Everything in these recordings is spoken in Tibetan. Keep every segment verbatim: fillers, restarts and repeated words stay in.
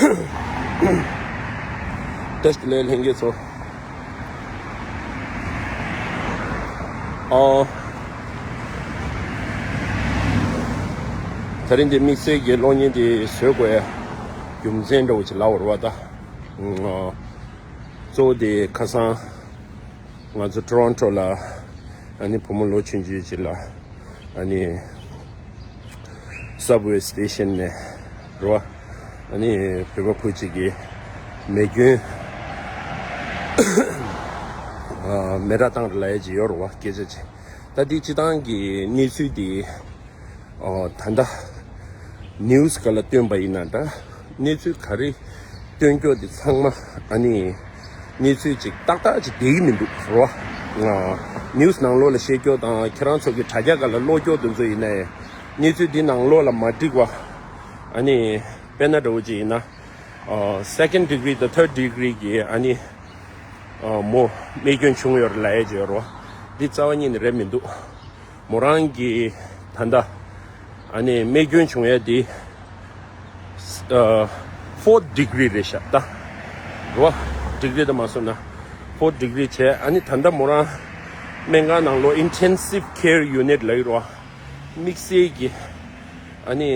བཀྲ་ཤིས་བདེ་ལེགས་ལྷན་རྒྱས་ཚོ། ཨོ། ད་རིང་འདི་དམིགས་བསལ་གྱི་གློག་བརྙན་འདི་བཟོ་དགོས་ཡ་རྒྱུ་མཚན་འདྲ་བོ་ཅིག་ལབ་དགོས་རེད་པ་ད། ཨོ། གཙོ་བོ་དེ་ཁ་སང་ང་ཚོ་ཊོ་རོན་ཊོ་ལ་ཨ་ནི་བུ་མོ་ལོ་ཆུང་ཆུང་ཅིག་ལ་ཨ་ནི་སབ་ཝེ་སི་ཊེ་ཤན་ནས་རེད་པ། ཨ་ནི་བོད་པ་བུ་གཅིག་གིས་མེ་སྐྱོན་ཨ་མེ་རག་བཏང་རེད་ལབ་ཡ་ཅིག་ཡོད་རེད་པ། སྐད་ཆ་ཅིག་ད་འདི་སྤྱིར་བཏང་གི་གནས་ཚུལ་འདི་ཨོ། ད་ལྟ་ནིའུ་སི་སྒང་ལ་བཏོན་པ་ཡིན་ན་འདྲ། གནས་ཚུལ་ག་རེ་བཏོན་ཀྱོག་དེ་ཚང་མ་ཨ་ནི་གནས་ཚུལ་ཅིག་ཏག་ཏག་ཅིག་བསྡད་ཀྱི་མི་འདུག་རོ། ང་ནིའུ་སི་ནང་ལོགས་ལ་བཤད་ཀྱོག་དང་ཁྱེད་རང་ཚོ་གི་དྲ་རྒྱ་སྒང་ལ་ཀློག་ཀྱོག་དེ་ཚོ་ཡིན་ན་ཡང་གནས་ཚུལ་འདི་ནང་ལོགས་ལ་མ་འགྲིག་པ། ཨ་ནི་དཔེར་ན་འདྲ་བོ་ཅིག་ཡིན་ན་ཨོ། སེ་ཀེན་ཌི་གྷི་རི་དང་ཐར་ཌི་གྷི་རི་གི་ཨ་ནི་ཨོ། མོ་རྨས་སྐྱོན་བྱུང་ཡོད་རེད་ལབ་ཡ་ཅིག་ཡོད་རོ། འདི་རྩ་བ་ཉིད་ནས་རེད་མི་འདུག་མོ་རང་གིས་ད་ལྟ་ཨ་ནི་རྨས་སྐྱོན་བྱུང་ཡ་དེ་ཨ་ཕོར་ཌི་གྷི་རི་རེད་ཤག་ད། རོ། ཌི་གྷི་རི་དང་མ་སོང་ན་ཕོར་ཌི་གྷི་རི་བྱས། ཨ་ནི་ད་ལྟ་མོ་རང་སྨན་ཁང་ནང་ལོགས་ཨིན་ཊེན་སིབ་ཁེར་ཡུ་ནིཊ་ལབ་ཀྱི་རེད་པ། དམིགས་བསལ་གྱི་ཨ་ནི་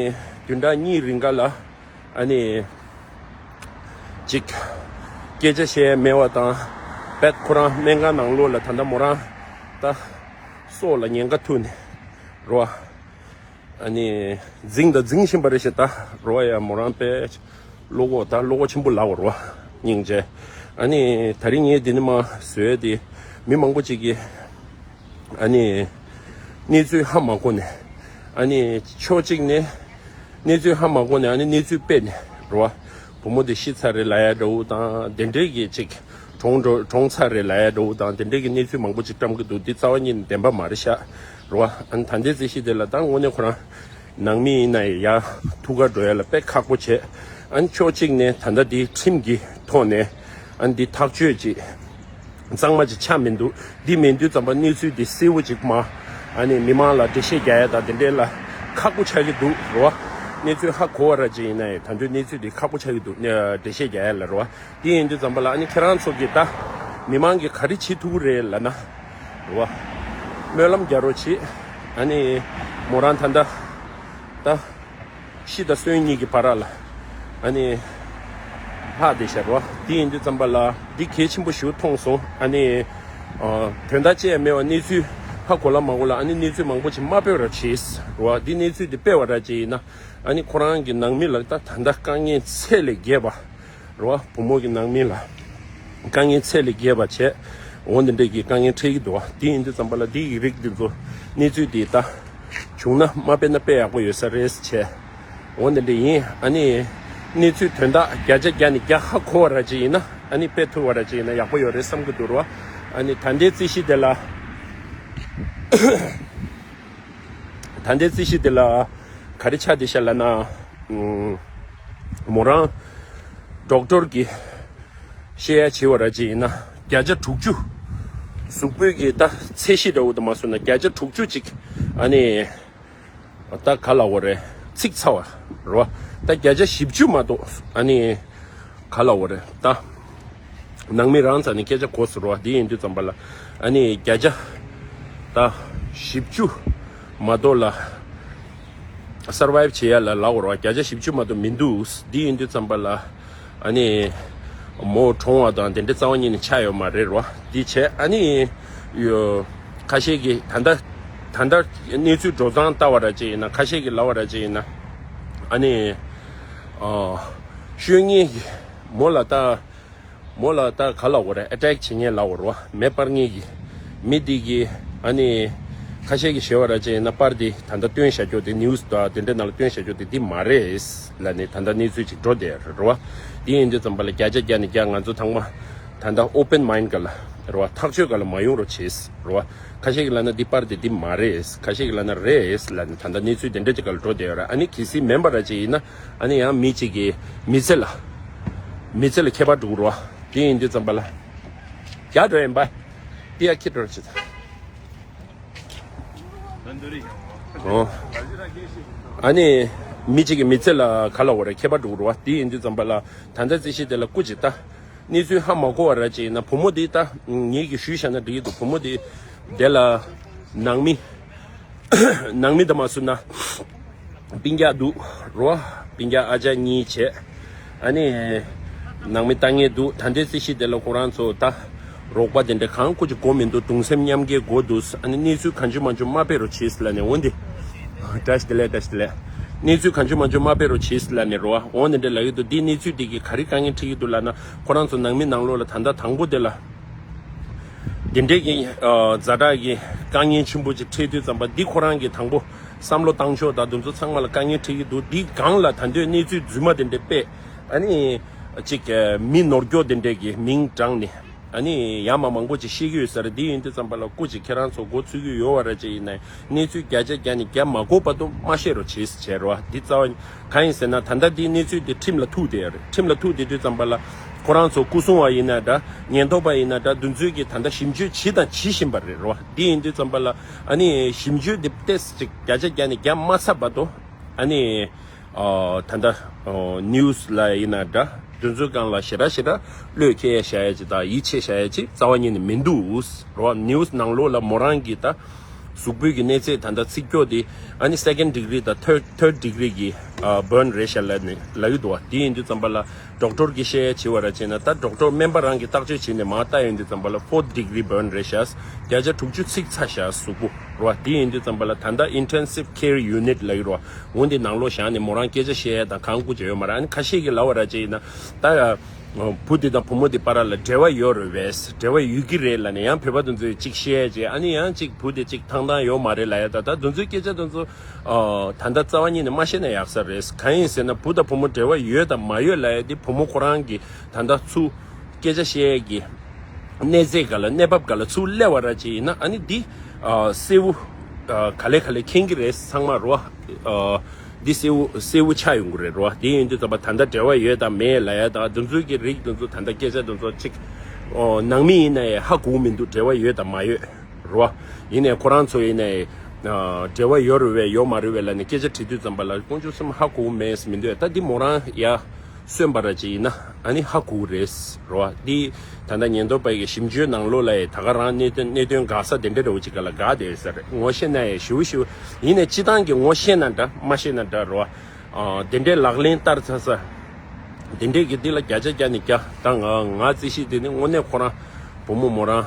བདུན་ཕྲག་གཉིས་རིང་ག་ལ་ཨ་ནི་ཅིག་སྐད་ཆ་བཤད་ཡ་མེད་པ་དང་། རྦད་ཁོ་རང་སྨན་ཁང་ནང་ལོགས་ལ་ད་ལྟ་མོ་རང་ད་སྲོག་ལ་ཉེན་ཁ་ཐུག་ནས་རོ། ཨ་ནི་འཛིང་དང་འཛིང་བཞིན་པ་རེད་ཤག་ད་རོ། ཡ་མོ་རང་དཔེ་བློ་ཁོག་ད་བློ་ཁོག་ཆེན་པོ་ལབ་དགོས་རོ། སྙིང་རྗེ། ཨ་ནི་ད་རིང་ངས་འདི་ནས་མར་བཟོ་ཡ་དེ་མི་མང་པོ་ཅིག་གིས་ཨ་ནི་གནས་ཚུལ་ཧ་མ་གོ་ནས། ཨ་ནི་ཕྱོགས་གཅིག་ནས་གནས་ཚུལ་ཧ་མ་གོ་ནས། ཨ་ནི་གནས་ཚུལ་སྤེལ་ནས་རོ། བུ་མོ་དེ་ཤི་ཚར་རེད་ལབ་ཡ་འདྲ་བོ་དང་། དེ་འདྲའི་གི་ཅིག་གྲོངས་འགྲོ་གྲོངས་ཚར་རེད་ལབ་ཡ་འདྲ་བོ་དང་། དེ་འདྲའི་གི་གནས་ཚུལ་མང་པོ་ཅིག་བཀྲམ་གི་འདུག་འདི་རྩ་བ་ཉིད་ནས་བདེན་པ་མ་རེད་ཤག་རོ། ཨ་ནི་ད་ལྟའི་རྩིས་གཞི་དེ་ལ་ད་དངོས་གནས་ཁོ་རང་ནང་མི་ཡིན་ན་ཡང་ཐུགས་ཁ་འགྲོ་ཡ་ལ་དཔེ་ཁག་པོ་བྱས། ཨ་ནི་ཕྱོགས་གཅིག་ནས་ད་ལྟ་འདི་ཁྲིམས་ཀྱི་ཐོག་ནས་ཨ་ནི་འདི་ཐག་གཅོད་ཅིག་གཙང་མ་ཅིག་ཆགས་མི་འདུག་འདི་མེད་དུས་ཙམ་པ་གནས་ཚུལ་འདི་གསལ་བོ་ཅིག་མ་ཨ་ནི་མི་མང་ལ་འགྲེལ་བཤད་རྒྱག་ཡ་དང་དེ་འདྲའི་ལ་ཁག་པོ་ཆགས་ཀྱི་འདུག་རོ། གནས་ཚུལ་ཧ་གོ་བ་ར་ཅིག་ཡིན་ན་ཡང་ད་དུང་གནས་ཚུལ་འདི་ཁག་པོ་ཆགས་ཀྱི་འདུག་འགྲེལ་བཤད་རྒྱག་ཡ་ལ་རོ། དེ་ཡིན་དུས་ཙམ་པ་ལ་ཨ་ནི་ཁྱེད་རང་ཚོ་གིས་ད་མི་མང་གིས་ག་རེ་བྱེད་ཐུབ་ཀྱི་རེད་ལབ་ན། རེད་བ། སྨོན་ལམ་རྒྱག་རོགས་བྱེད། ཨ་ནི་མོ་རང་ད་ལྟ་ད་ཤི་དང་གསོན་གཉིས་ཀྱི་བར་ལ་ཨ་ནི་ལྷག་བསྡད་ཤག་རེད་བ། དེ་ཡིན་དུས་ཙམ་པ་ལ་འདི་གལ་ཆེན་པོ་ཞིག་མཐོང་སོང་། ཨ་ནི་ཨ་དོན་དག་ཅི་ཡང་མེད་པ་གནས་ཚུལ་ཧ་གོ་ལ་མ་གོ་ལ་ཨ་ནི་གནས་ཚུལ་མང་པོ་ཅིག་མ་སྤེལ་བར་བྱེད་རེད་བ། འདི་གནས་ཚུལ་འདི་སྤེལ་བ་ར་ཅིག་ཡིན་ན་ཨ་ནི་ཁོ་རང་གི་ནང་མི་ལ་ད་ད་ལྟ་དཀའ་ངལ་ཚད་ལས་བརྒལ་བ། རེད་བ། བུ་མོ་གི་ནང་མི་ལ་དཀའ་ངལ་ཚད་ལས་བརྒལ་བ་བྱས། འོ་འདི་འདྲ་གི་དཀའ་ངལ་འཕྲད་ཀྱི་འདུག་བ། དེ་ཡིན་དུས་ཙམ་པ་ལ་འདི་ཡི་རིགས་འདི་ཚོ་གནས་ཚུལ་འདི་ད་བྱུང་ན་མ་སྤེལ་ན་དཔེ་ཡག་པོ་ཡོད་ས་རེད་བྱས། འོ་འདི་འདྲ་ཡིན། ཨ་ནི་གནས་ཚུལ་དོན་དག་བརྒྱ་ཆ་བརྒྱ་ནས་བརྒྱ་ཧ་གོ་བ་ར་ཅིག་ཡིན་ན་ཨ་ནི་སྤེལ་ཐུབ་བ་ར་ཅིག་ཡིན་ན་ཡག་པོ་ཡོད་རེད་བསམ་གྱི་འདུག་རེད་བ། ཨ་ནི་ད་ལྟའི་རྩིས་གཞི་དེ་ལ། ད་ལྟའི་རྩིས་གཞི་དེ་ལ་ག་རེ་ཆགས་བསྡད་ཤག་ལབ་ན། ཨུམ། མོ་རང་ཌོག་ཊར་གྱིས་བཤད་ཡ་བྱས་པ་ར་ཅིག་ཡིན་ན་བརྒྱ་ཆ་དྲུག་ཅུ། གཟུགས་པོའི་གི་ད་ཚད་གཞི་འདྲ་བོ་དང་མ་སོང་ན་བརྒྱ་ཆ་དྲུག་ཅུ་ཅིག་ཨ་ནི་ད་ག་ལབ་དགོས་རེད། ཚིག་ཚ་བ་རེད་བ། ད་བརྒྱ་ཆ་བཞི་བཅུ་མ་གཏོགས་ཨ་ནི་ག་ལབ་དགོས་རེད་ད། ནང་མི་རང་ཚ་ནས་སྐད་ཆ་གོ་ཟེར་བ་འདི་ཡིན་དུས་ཙམ་པ་ལ་ཨ་ནི་བརྒྱ་ཆ་ད་བཞི་བཅུ་མ་གཏོགས་ལ་སར་ཝའིབ་བྱེད་ཡ་ལ་ལབ་དགོས་རེད་བ། བརྒྱ་ཆ་བཞི་བཅུ་མ་གཏོགས་མི་འདུག་འདི་ཡིན་དུས་ཙམ་པ་ལ་ཨ་ནི་མོ་གྲོངས་བ་དང་དེ་འདྲ་རྩ་བ་ཉིད་ནས་ཆགས་ཡོད་མ་རེད་རེད་བ། འདི་བྱས་ཨ་ནི་ཡོ་ཁ་ཤས་ཀྱིས་ད་ལྟ་ད་ལྟ་གནས་ཚུལ་འགྲོ་སྟངས་ལྟ་བ་ར་ཅིག་ཡིན་ན་ཁ་ཤས་ཀྱིས་ལབ་པ་ར་ཅིག་ཡིན་ན་ཨ་ནི་ཨ་ཤོད་མཁན་གྱི་མོ་ལ་ལྟ། མོ་ལ་ད་ག་ལབ་དགོས་རེད། ཨེ་ཊེག་བྱེད་མཁན་ལབ་དགོས་རེད་བ། མེ་སྤར་མཁན་གྱི་མི་འདི་གི་ཨ་ནི་ཁ་ཤས་ཀྱིས་ཞེས་པ་ར་ཅིག་ཡིན་ན་པར་འདི་ད་ལྟ་སྟོན་བཞག་རྒྱུ་དེ་ནིའུ་སི་དང་དེ་འདྲའི་ནང་ལ་སྟོན་བཞག་རྒྱུ་དེ་འདི་མ་རེད་ལབ་ནས་ད་ལྟ་གནས་ཚུལ་ཅིག་འགྲོ་བསྡད་རེད་བ། དེ་ཡིན་དུས་ཙམ་པ་ལ་བརྒྱ་ཆ་བརྒྱ་ནས་བརྒྱ་ང་ཚོ་ཚང་མ་ད་ལྟ་ཨོ་པན་མའིན་ཌི་ག་ལ་རེད་བ། ཐག་ཆོད་ག་ལ་མ་ཡོང་རོགས་བྱེད་རེད་བ། ཁ་ཤས་ཀྱིས་ལབ་ན་འདི་པར་འདི་འདི་མ་རེད། ཁ་ཤས་ཀྱིས་ལབ་ན་རེད་ལབ་ནས་ད་ལྟ་གནས་ཚུལ་དེ་འདྲ་ཅིག་ག་ལ་འགྲོ་བསྡད་ཡོད་རེད། ཨ་ནི་གལ་སྲིད་མིན་པ་ར་ཅིག་ཡིན་ན་ཨ་ནི་ཡང་མི་གཅིག་གིས་མི་ཚེ་ལ་མི་ཚེ་ལ་ཁྱད་པར་འགྲོ་གི་རེད་བ། དེ་ཡིན་དུས་ཙམ་པ་ལ་རྒྱ་འགྲོ་ཡིན་པ། དེ་ཡ་ཁྱི་འགྲོ་ར་ཅིག་ད། ཨོ། ཨ་ནི། མི་གཅིག་གི་མི་ཚེ་ལ་ག་ལ་བ་རེད། ཁྱད་པར་འགྲོ་གི་རེད་བ། དེ་ཡིན་དུས་ཙམ་པ་ལ་ད་ལྟ་རྩིས་གཞི་དེ་ལ་སྐུ་མཁྱེན་ད། གནས་ཚུལ་ཧ་མ་གོ་བ་ར་ཅིག་ཡིན་ན་བུ་མོ་འདི་ད་ངེད་ཀྱིས་ཞུས་བཞག་ན་འགྲིག་གི་འདུག་བུ་མོ་འདི་དེ་ལ་ནང་མི་ནང་མི་ད་མ་སུ་ན་སྤུན་ཀྱག་འདུག་རོ། སྤུན་ཀྱག་ཨ་ཅག་གཉིས་བྱས། ཨ་ནི་ནང་མི་ལྟ་ངེས་འདུག་ད་ལྟའི་རྩིས་གཞི་དེ་ལ་ཁོ་རང་ཚོ་ད་རོགས་པ་དེ་འདྲ་གང་ཁོ་ཅིག་གོ་མི་འདུག་གདུང་སེམས་མཉམ་སྐྱེད་གོ་འདུག་ཨ་ནི་གནས་ཚུལ་གང་བྱུང་མང་བྱུང་མ་སྤེལ་རོགས་བྱེད་ཟེར་ལ་ནས་འོན་ཏེ། བཀྲ་ཤིས་བདེ་ལེགས། བཀྲ་ཤིས་བདེ་ལེགས། གནས་ཚུལ་གང་བྱུང་མང་བྱུང་མ་སྤེལ་རོགས་བྱེད་ཟེར་ལ་ནས་རོ། འོ་ནི་འདྲ་ལབ་ཀྱི་འདུག་འདིའི་གནས་ཚུལ་འདི་གིས་ག་རེ་དཀའ་ངལ་འཕྲད་ཀྱི་འདུག་ལབ་ན་ཁོ་རང་ཚོ་ནང་མི་ནང་ལོགས་ལ་ད་ལྟ་དང་པོ་དེ་ལ། འདི་འདྲའི་གི་ཛ་དྲག་གི་དཀའ་ངལ་ཆེན་པོ་ཅིག་འཕྲད་དུས་ཙམ་པ་འདི་ཁོ་རང་གི་དང་པོ་བསམ་བློ་བཏང་ཕྱོགས་དང་འདི་ཚོ་ཚང་མ་ལ་དཀའ་ངལ་འཕྲད་ཀྱི་འདུག་འདི་སྒང་ལ་ད་འདོད་གནས་ཚུལ་རྫུན་མ་དེ་འདྲ་སྤེལ། ཨ་ནི་ཅིག་མི་ནོར་སྐྱོ་དེ་འདྲའི་གི་མིང་དྲངས་ནས། ཨ་ནི་ཡ་མ་མང་པོ་ཅིག་ཤེས་ཀྱི་ཡོད་ས་རེད། འདི་ཡིན་དུས་ཙམ་པ་ལ་སྐུ་མཁྱེན་ཁྱེད་རང་ཚོ་མགོ་ཚོས་ཀྱི་ཡོད་བ་ར་ཅིག་ཡིན་ན་གནས་ཚུལ་བརྒྱ་ཆ་བརྒྱ་ནས་བརྒྱ་མ་གོ་བར་དུ་མ་བཤད་རོགས་བྱེད་ཟེར་བྱས་རོགས། འདི་རྩ་བ་གང་ཡིན་ཟེར་ན་ད་ལྟ་འདི་གནས་ཚུལ་འདི་ཁྲིམས་ལ་ཐུག་བསྡད་ཡོད་རེད། ཁྲིམས་ལ་ཐུག་བསྡད་དུས་ཙམ་པ་ལ་ཁོ་རང་ཚོ་སྐུ་སྲུང་བ་ཡིན་ན་འདྲ་ཉེན་རྟོག་པ་ཡིན་ན་འདྲ་འདི་ཚོས་ཀྱི་ད་ལྟ་ཞིབ་འཇུག་བྱས་དང་བྱེད་བཞིན་པ་རེད་རོགས། འདི་ཡིན་དུས་ཙམ་པ་ལ་ཨ་ནི་ཞིབ་འཇུག་འདི་ཏོག་ཙམ་ཅིག་བརྒྱ་ཆ་བརྒྱ་ནས་བརྒྱ་མ་ཚར་བར་དུ་ཨ་ནི། ཨ་ད་ལྟ་ཨ་ནིའུ་སི་ལ་ཡིན་ན་འདྲ་དེ་ཚོའི་སྒང་ལ་ཞེ་དྲག་ཞེ་དྲག་བློས་འཁེལ་ཡ་བཞག་ཡ་ཅིག་དང་ཡིད་ཆེས་བཞག་ཡ་ཅིག་རྩ་བ་ཉིད་ནས་མི་འདུག་རོ། ནིའུ་སི་ནང་ལོགས་ལ་མོ་རང་གི་ད་གཟུགས་པོའི་གི་གནས་ཚད་ད་ལྟ་ཚིག་སྐྱོ་དེ་ཨ་ནི་སེ་ཀེན་ཌི་གི་རི་དང་ཐར་ཌི་ཌི་གི་རི་གི་ཨ་བྷརན་རེད་ཤག་ལབ་ནས་ལབ་ཀྱི་འདུག་བ། དེ་ཡིན་དུས་ཙམ་པ་ལ་ཌོག་ཊར་གི་བཤད་ཡ་བྱེད་བ་ར་བྱས་ན་ད་ཌོག་ཊར་སྨན་པ་རང་གི་བརྟག་དཔྱད་བྱས་ནས་མར་ལྟ་ཡོང་དུས་ཙམ་པ་ལ་ཕོར་ཌི་གི་རི་བྷརན་རེད་ཤག་བརྒྱ་ཆ་དྲུག་ཅུ་ཚིག་ཚར་ཤག་གཟུགས་པོ་རོ། དེ་ཡིན་དུས་ཙམ་པ་ལ་ད་ལྟ་ཨིན་ཊེན་སིབ་ཁེར་ཡུ་ནིཊ་ལབ་ཀྱི་རོ། འོན་ཏེ་ནང་ལོགས་བཞག་ནས་མོ་རང་སྐད་ཆ་བཤད་ཡ་དང་གང་དགོས་ཀྱི་ཡོད་མ་རེད། ཨ་ནི་ཁ་ཤས་ཀྱིས་ལབ་པ་ར་ཅིག་ཡིན་ན་ད་ཡ། བུ་དེ་དང་བུ་མོ་དེ་བར་ལ་འབྲེལ་བ་ཡོད་རེད་བས། འབྲེལ་བ་ཡོད་ཀྱི་རེད་ལབ་ནས་ཡང་བོད་པ་དེ་ཚོས་ཅིག་བཤད་ཅིག་ཨ་ནི་ཡང་ཅིག་བུ་དེ་ཅིག་ཐང་ཐང་ཡོད་མ་རེད་ལབ་ཡ། ད་ད་དེ་ཚོའི་སྐད་ཆ་དེ་ཚོ་ད་ལྟ་རྩ་བ་ཉིད་ནས་མ་བཤད་ན་ཡག་ས་རེད། གང་ཡིན་ཟེར་ན་བུ་དང་བུ་མོ་འབྲེལ་བ་ཡོད་དང་མ་ཡོད་ལབ་ཡ་དེ་བུ་མོ་ཁོ་རང་གི་ད་ལྟ་ཚུར་སྐད་ཆ་བཤད་ཡ་གི་གནས་ཚད་ག་ལ་གནས་བབ་ག་ལ་ཚུར་སླེབས་པ་ར་ཅིག་ཡིན་ན་ཨ་ནི་འདི་གསལ་བོ་ག་ལེ་ག་ལེ་མཁྱེན་གྱི་རེད། ཚང་མ་རོ། འདི་གསལ་བོ་གསལ་བོ་ཆགས་ཡོང་གི་རེད་རོ། འདི་ཡིན་དུས་ཙམ་པ་ད་ལྟ་འབྲེལ་བ་ཡོད་དང་མེད་ལབ་ཡ་དང་དེ་ཚོའི་གི་རིགས་དེ་ཚོ་ད་ལྟ་སྐད་ཆ་དེ་ཚོ་ཅིག་ནང་མི་ཡིན་ན་ཡང་ཧ་གོ་མི་འདུག་འབྲེལ་བ་ཡོད་དང་མ་ཡོད་རོ། ཡིན་ནའི་ཁོ་རང་ཚོ་ཡིན་ནའི་འབྲེལ་བ་ཡོད་རེད་བས་ཡོད་མ་རེད་བས་ལབ་ནས་སྐད་ཆ་དྲིས་དུས་ཙམ་པ་ལ་དཀོན་མཆོག་གསུམ་ཧ་གོ་མེད་མི་འདུག་ད་འདི་མོ་རང་ཡ། གསོན་པ་ར་ཅིག་ཡིན་ན་ཨ་ནི་ཧ་གོ་རེད་རོ། འདི་ད་ལྟ་ཉེན་རྟོག་པ་གི་ཞིབ་འཇུག་ནང་ལོགས་ལ་ཡི་ད་ག་རང་གནད་དོན་གནད་དོན་འགག་ས་དེ་འདྲ་རེ་བོ་ཅིག་ག་ལ་འགག་བསྡད་ས་རེད། ངོ་ཤེས་ན་ཡི་ཞུ་ཞུ་ཡིན་ནའི་སྤྱི་བཏང་གི་ངོ་ཤེས་ན་འདྲ་མ་ཤེས་ན་འདྲ་རོ། ཨ་དེ་འདྲའི་ལག་ལེན་བསྟར་ཚར་ས་དེ་འདྲའི་གི་འདི་ལ་བརྒྱ་ཆ་བརྒྱ་ནས་བརྒྱ་ད་ང་ང་རྩིས་གཞི་དེ་ནི་དངོས་གནས་ཁོ་རང་བུ་མོ་མོ་རང་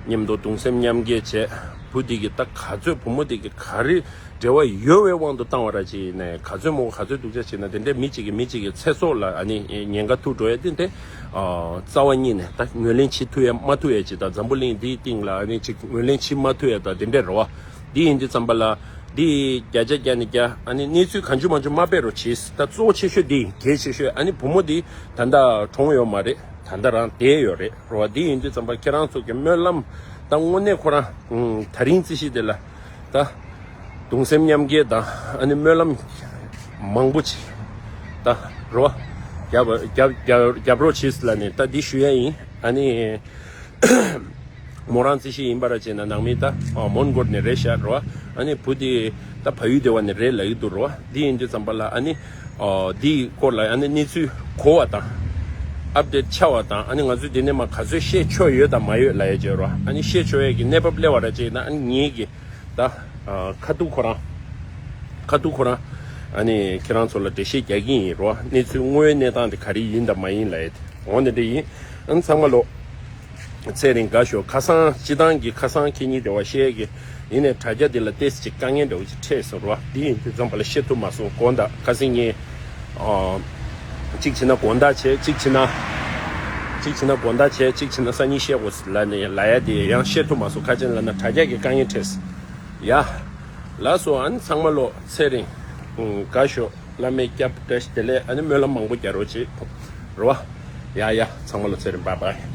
མཉམ་དུ་གདུང་སེམས་མཉམ་སྐྱེད་བྱས་བུ་དེ་གི་ད་ག་ཚོད་བུ་མོ་དེ་གི་ག་རེ། འབྲེལ་བ་ཡོད་པའི་དབང་དུ་བཏང་བ་ར་ཅིག་ཡིན་ནའི་ག་ཚོད་མོ་ག་ཚོད་སྡུག་ཅག་བྱས་ན་དེ་འདྲའི་མི་གཅིག་གིས་མི་གཅིག་གི་ཚེ་སྲོག་ལ་ཨ་ནི་ཉེན་ཁ་ཐུག་འགྲོ་ཡ་དེ་འདྲའི་རྩ་བ་ཉིད་ནས་ད་ངོས་ལེན་བྱེད་ཐུབ་ཡ་མ་ཐུབ་ཡ་ཅིག་དང་འཛམ་བུ་གླིང་འདིའི་སྟེང་ལ་ཨ་ནི་ཅིག་ངོས་ལེན་བྱེད་མ་ཐུབ་ཡ་དང་དེ་འདྲའི་རེད་བ། འདི་ཡིན་དུས་ཙམ་པ་ལ་འདི་བརྒྱ་ཆ་བརྒྱ་ནས་བརྒྱ་ཨ་ནི་གནས་ཚུལ་གང་བྱུང་མང་བྱུང་མ་སྤེལ་རོགས་བྱེད། ད་གཙོ་བོ་ཆེ་ཤོས་འདི་གལ་ཆེ་ཤོས་ཨ་ནི་བུ་མོ་འདི་ད་ལྟ་གྲོངས་ཡོད་མ་རེད། ད་ལྟ་རང་བསྡད་ཡོད་རེད་རོ། འདི་ཡིན་དུས་ཙམ་པ་ཁྱེད་རང་ཚོ་གི་སྨོན་ལམ་ད་དངོས་གནས་ཁོ་རང་ད་རིང་རྩིས་གཞི་དེ་ལ། ད་གདུང་སེམས་མཉམ་སྐྱེད་དང་ཨ་ནི་སྨོན་ལམ་མང་པོ་ཅིག་ད་རོ་རྒྱབ་རྒྱབ་རྒྱབ་རྒྱབ་རོགས་བྱེད་ལ་ནི་ད་འདི་ཞུ་ཡ་ཡིན། ཨ་ནི་མོ་རང་རྩིས་གཞི་ཡིན་པ་ར་བྱས་ན་ནང་མི་ད་མོན་གྷོ་ནས་རེད་ཤག་རོ། ཨ་ནི་བུ་དེ་ད་བལ་ཡུལ་སྡེ་བ་ནས་རེད་ལབ་ཀྱི་འདུག་རོ། འདི་ཡིན་དུས་ཙམ་པ་ལ་ཨ་ནི་འདིའི་སྐོར་ལ་ཨ་ནི་གནས་ཚུལ་གོ་བ་དང་ཨབ་ཌེཊ་ཆགས་པ་དང་ཨ་ནི་ང་ཚོས་འདི་ནས་མ་ག་ཚོད་བཤད་ཆོག་ཡོད་དང་མ་ཡོད་ལབ་ཡ་བྱས་རོ། ཨ་ནི་བཤད་ཆོག་ཡས་ཀྱི་གནས་བབ་སླེབས་པ་ར་བྱས་ན་ཨ་ནི་ངེད་ཀྱི་ད་ཨ་ཁ་ཐུག་ཁོ་རང་ཁ་ཐུག་ཁོ་རང་ཨ་ནི་ཁྱེད་རང་ཚོ་ལ་འགྲེལ་བཤད་རྒྱག་གི་ཡིན་རོ། གནས་ཚུལ་དངོས་ཡོད་གནས་སྟངས་དེ་ག་རེ་ཡིན་དང་མ་ཡིན་ལབ་ཡས་དེ་འོ་འདི་འདྲ་ཡིན། ཨ་ནི་ཚང་མ་ལོ་ཚེ་རིང་དགའ་ཤོག་ཁ་སང་སྤྱི་བཏང་གི་ཁ་སང་ཁྱེད་གཉིས་དེ་བ་བཤད་ཀྱི་ཡིན་ནའི་དྲ་རྒྱ་འདི་ལ་ཏོག་ཙམ་ཅིག་དཀའ་ངལ་འདྲ་བོ་ཅིག་འཕྲད་སོང་རོ། འདི་ཡིན་དུས་ཙམ་པ་ལ་བཤད་ཐུབ་མ་སོང་། དགོང་དག་ཁ་སང་ངས་ཨ་གཅིག་བྱས་ན་དགོང་དག་བྱས་གཅིག་བྱས་ན་གཅིག་བྱས་ན་དགོང་དག་བྱས་གཅིག་བྱས་ན་སང་ཉིན་བཤད་དགོས་ལབ་ནས་ལབ་ཡ་དེ་ཡང་བཤད་ཐུབ་མ་སོང་། ཁ་ཅན་ལབ་ན་དྲ་རྒྱ་གི་དཀའ་ངལ་འཕྲད་སོང་། ཡ། ལགས་སོ། ཨ་ནི་ཚང་མ་ལོ་ཚེ་རིང་། ཨུམ། དགའ་ཤོག་བླ་མའི་སྐྱབས་བཀྲ་ཤིས་བདེ་ལེགས། ཨ་ནི་སྨོན་ལམ་མང་པོ་རྒྱག་རོགས་བྱེད། རོ། ཡ་ཡ། ཚང་མ་ལོ་ཚེ་རིང་། བཱའི་བཱའི།